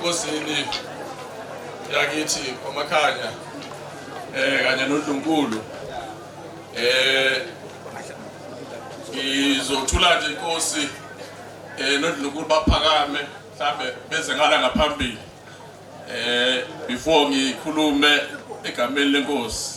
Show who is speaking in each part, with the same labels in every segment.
Speaker 1: enkosini yakithi kwaMakhanya kanye noNdlunkulu. Ngizothula nje inkosi noNdlunkulu baphakame mhlambe beze ngala ngaphambili before ngikhulume egameni lenkosi.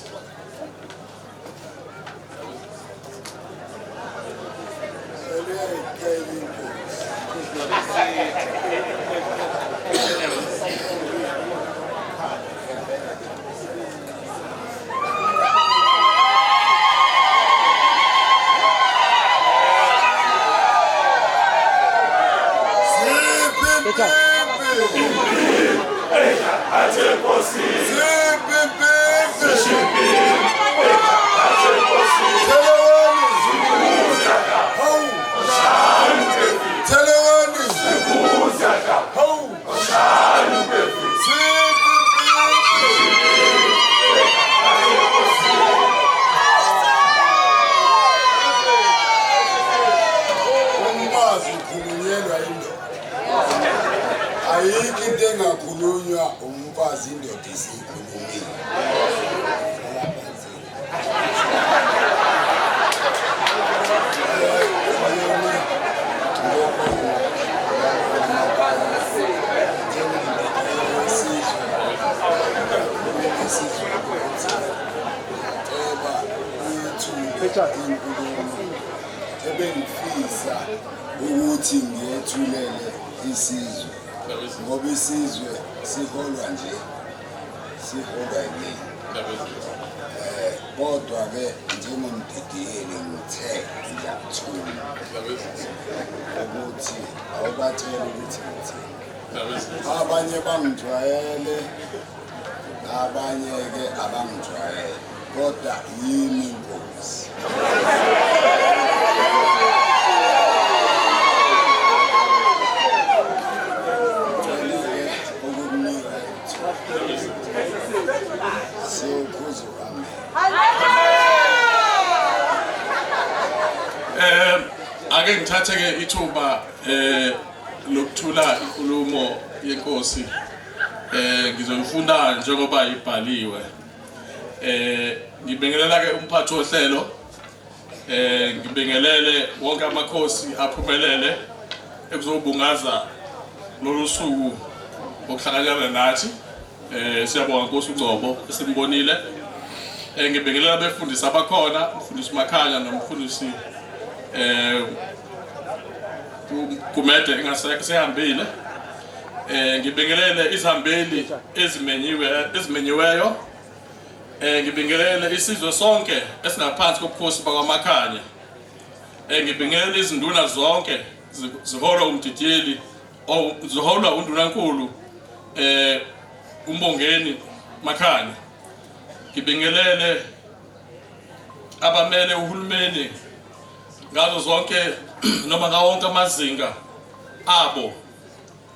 Speaker 2: Umfazi ukhulunyelwa indoda. Ayikho into engakhulunywa umfazi indoda isiyikhulumile. Ebengifisa ukuthi ngiyethulele isizwe ngoba isizwe siholwa nje siholwa yimina. Kodwa ke njengomdidiyeli ngithe ngiyakuthuma ukuthi awubatshele ukuthi ngithini. Abanye bangijwayele, abanye-ke abangijwayele, kodwa yimi inkosi. Ngicela-ke ukukunika ithuba. Siyokhuza u-amen.
Speaker 1: Ake ngithathe ke ithuba lokuthula inkulumo yenkosi. Ngizoyifunda njengoba ibhaliwe. Ngibingelela ke umphathi wohlelo. Ngibingelele wonke amakhosi aphumelele ekuzobungaza lolu suku ngokuhlanganyela nathi. Siyabonga Nkosi uNgcobo esimbonile. Ngibingelela abefundisi abakhona, umfundisi Makhanya nomfundisi Gumede engasekho sehambile. Ngibingelele izihambeli ezimenyiwe ezimenyiweyo. Ngibingelele isizwe sonke esingaphansi kobukhosi bakwaMakhanya. Ngibingelele izinduna zonke ziholwa umdidiyeli ziholwa undunankulu uMbongeni Makhanya. Ngibingelele abamele uhulumeni ngazo zonke noma ngawo wonke amazinga abo.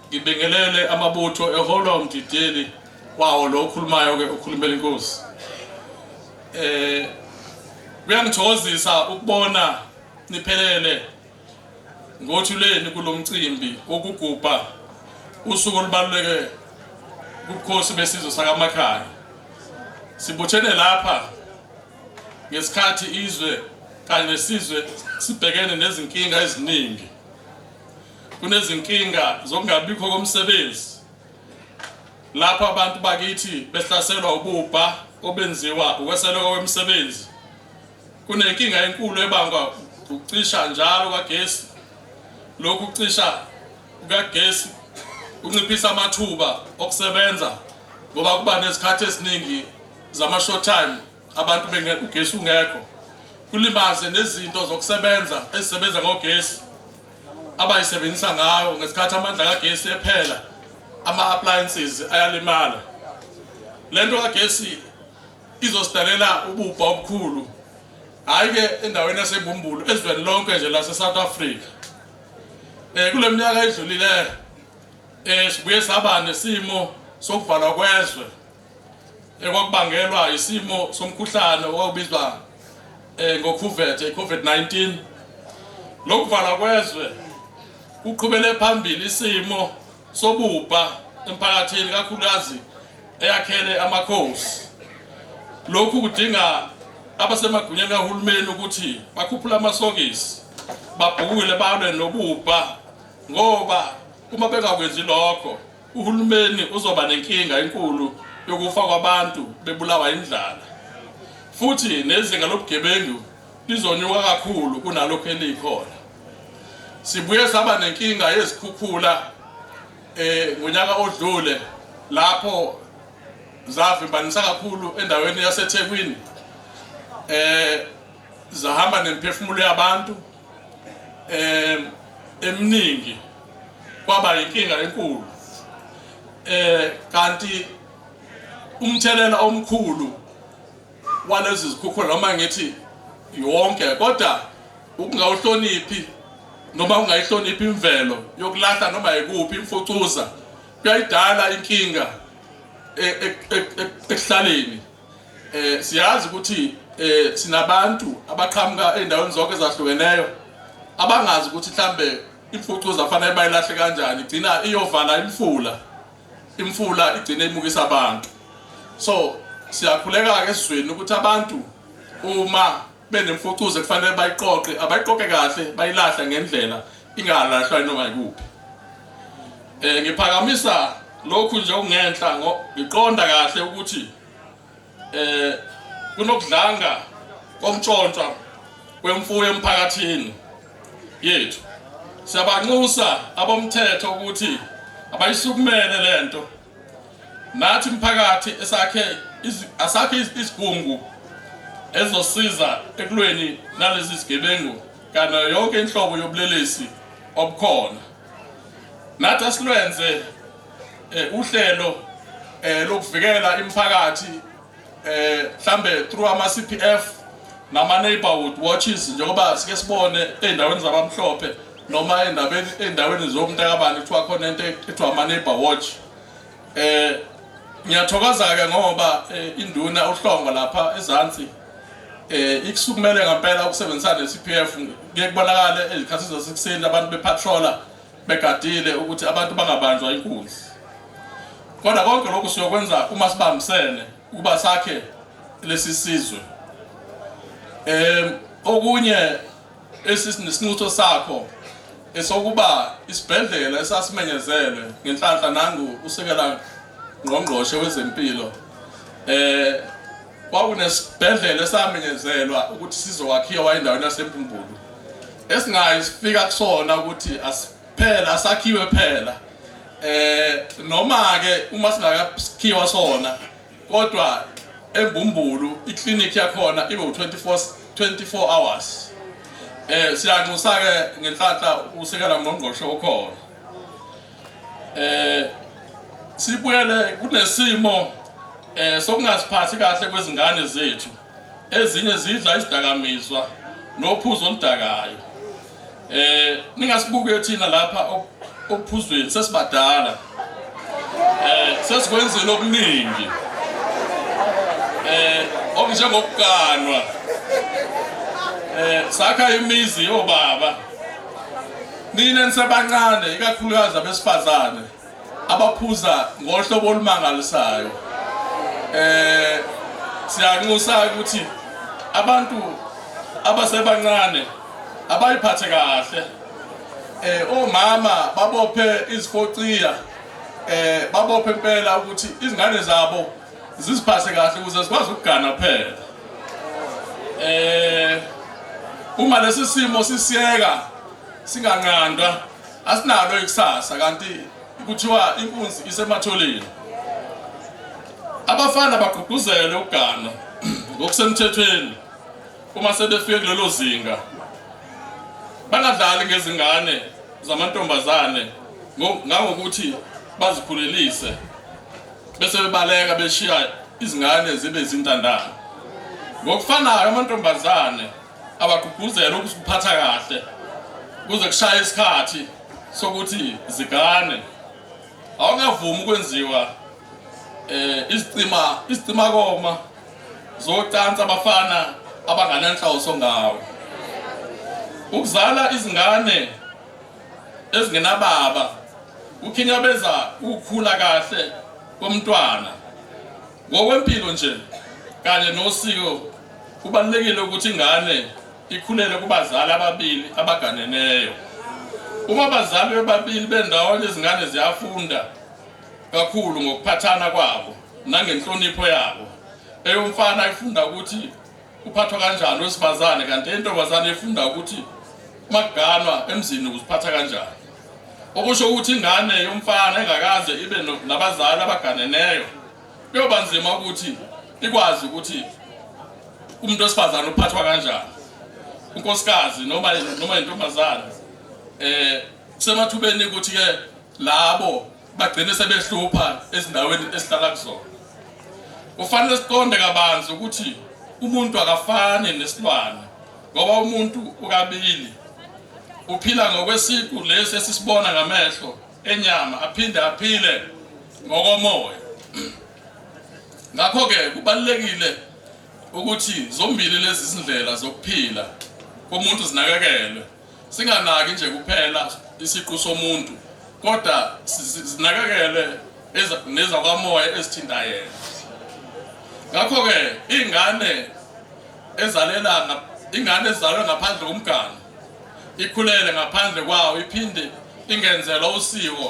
Speaker 1: Ngibingelele amabutho eholwa umdidiyeli wawo lo okhulumayo ke okhulumela inkosi. Kuyangithokozisa ukubona niphelele ngothuleni kulomcimbi wokugubha usuku olubaluleke kubukhosi besizwe sakaMakhanya. Sibuthene lapha ngesikhathi izwe kanye nesizwe sibhekene nezinkinga eziningi. Kunezinkinga zokungabikho komsebenzi lapho abantu bakithi behlaselwa ububha obenziwa ukweseleka kwemisebenzi. Kunenkinga enkulu ebangwa ukucisha njalo kagesi. Lokhu kucisha kukagesi kunciphisa amathuba okusebenza ngoba kuba nezikhathi eziningi zama-short time abantu ugesi ungekho. Kulimaze nezinto zokusebenza ezisebenza ngogesi abayisebenzisa ngayo ngesikhathi amandla kagesi ephela, ama-appliances ayalimala. Lento kagesi izosidalela ububha obukhulu, hhayi-ke endaweni yaseMbumbulu, ezweni lonke nje lase-South Africa. Kule minyaka edlulile sibuye saba nesimo sokuvalwa kwezwe ekwakubangelwa isimo somkhuhlane owawubizwa ngokhuvethe, i-COVID-19. Lokuvalwa kwezwe kuqhubele phambili isimo sobubha emphakathini kakhulukazi eyakhele amakhosi. Lokhu kudinga abasemagunyeni kahulumeni ukuthi bakhuphule amasokisi babhukule balwe nobubha ngoba uma bengakwenzi lokho uhulumeni uzoba nenkinga enkulu yokufa kwabantu bebulawa indlala futhi nezinga lobugebengu lizonyuka kakhulu kunalokhu elikhona. Sibuye saba nenkinga yezikhukhula ngonyaka odlule lapho zavimbanisa kakhulu endaweni yaseThekwini, zahamba nemphefumulo yabantu eminingi, kwaba inkinga enkulu. Kanti umthelela omkhulu walezi zikhukhula, noma ngithi yonke, kodwa ukungawuhloniphi noma ungayihloniphi imvelo yokulahla noma yikuphi imfucuza kuyayidala inkinga ekuhlaleni. Siyazi ukuthi sinabantu abaqhamuka ey'ndaweni zonke ezahlukeneyo abangazi ukuthi mhlambe imfucuza fanele bayilahle kanjani, igcina iyovala imfula, imfula igcine imukisa abantu. So siyakhuleka-ke esizweni ukuthi abantu uma benemfucuza kufanele bayiqoqe, abayiqoqe kahle, bayilahle ngendlela, ingalahlwa noma yikuphi. Ngiphakamisa lokhu nje okungenhla ngiqonda kahle ukuthi kunokudlanga komtshontshwa kwemfuyo emphakathini yethu. Siyabanxusa abomthetho ukuthi abayisukumele lento. Nathi mphakathi esakhe asakhe isigungu ezosiza ekulweni nalezi zigebengu kana yonke inhlobo yobulelesi obukhona. Nathi asilwenze uhlelo lokuvikela imiphakathi, mhlambe through ama CPF nama neighborhood watches, njengoba sike sibone ey'ndaweni zabamhlophe noma ey'ndaweni zomntakabani kuthiwa khona into ethiwa ama neighbor watch. Ngiyathokoza-ke ngoba induna uHlongo lapha ezansi ikusukumele ngempela ukusebenzisana ne-CPF. Kuye kubonakale ezikhathini zasekuseni abantu bepatrola begadile ukuthi abantu bangabanjwa inkunzi. Kodwa konke lokhu siyokwenza uma sibambisene ukuba sakhe lesi sizwe. Okunye esinesinxuso sakho esokuba isibhedlela esasimenyezelwe ngenhlanhla nangu usekela ngqongqoshe wezempilo, kwakunesibhedlela esamenyezelwa ukuthi sizowakhiwa endaweni yaseMbumbulu, esingayi sifika kusona ukuthi asiphela asakhiwe phela, noma ke uma singakakhiwa sona, kodwa eMbumbulu iklinikhi yakhona ibe u-24 hours. Siyanxusa ke ngenhlanhla usekela ngqongqoshe okhona. Sibuyele kunesimo sokungaziphathi kahle kwezingane zethu. Ezinye zidla izidakamizwa nophuzo oludakayo. Ningasibuke thina lapha ophuzweni, sesibadala, sesikwenzile okuningi okunjengokuganwa, sakha imizi yobaba. Nina nisebancane, ikakhulukazi abesifazane abaphuza ngohlobo olumangalisayo, siyanxusa ukuthi abantu abasebancane abayiphathe kahle. Omama babophe izifociya, babophe impela ukuthi izingane zabo ziziphathe kahle ukuze zikwazi ukugana phela. Uma lesi simo sisiyeka singanqandwa, asinalo ikusasa, kanti kuthiwa inkunzi isematholeni. Abafana bagqugquzele ukugana ngokusemthethweni uma sebefike kulelo zinga, bangadlali ngezingane zamantombazane ngangokuthi bazikhulelise bese bebaleka beshiya izingane zibe izintandane. Ngokufanayo amantombazane abagqugquzele ukuziphatha kahle kuze kushaye isikhathi sokuthi zigane. Awungavumi ukwenziwa izicimakoma zocansi abafana abanganenhloso ngawo. Ukuzala izingane ezingenababa Kukhinyabeza ukukhula kahle komntwana. Ngokwempilo nje kanye nosiko kubalulekile ukuthi ingane ikhulele kubazali ababili abaganeneyo. Uma abazali bebabili bendawonye izingane ziyafunda kakhulu ngokuphathana kwabo nangenhlonipho yabo. Eyomfana ifunda ukuthi uphathwa kanjani wesifazane kanti intombazane ifunda ukuthi makuganwa emzini uziphatha kanjani. Okusho ukuthi ingane yomfana engakaze ibe nabazali abaganeneyo kuyoba nzima ukuthi ikwazi ukuthi umuntu wesifazane uphathwa kanjani unkosikazi noma noma intombazane eh semathubeni ukuthi ke labo bagcine sebehlupha ezindaweni esihlala kuzona. Kufanele siqonde kabanzi ukuthi umuntu akafani nesilwane ngoba umuntu ukabili uphila ngokwesiqu lesi esisibona ngamehlo enyama aphinde aphile ngokomoya. Ngakho-ke kubalulekile ukuthi zombili lezi zindlela zokuphila komuntu zinakekelwe. Singanaki nje kuphela isiqu somuntu kodwa zinakekele nezakwamoya ezithinta yena. Ngakho-ke ingane ezalela ingane ezalwe ngaphandle komgano ikhulele ngaphandle kwawo iphinde ingenzelwa usiko.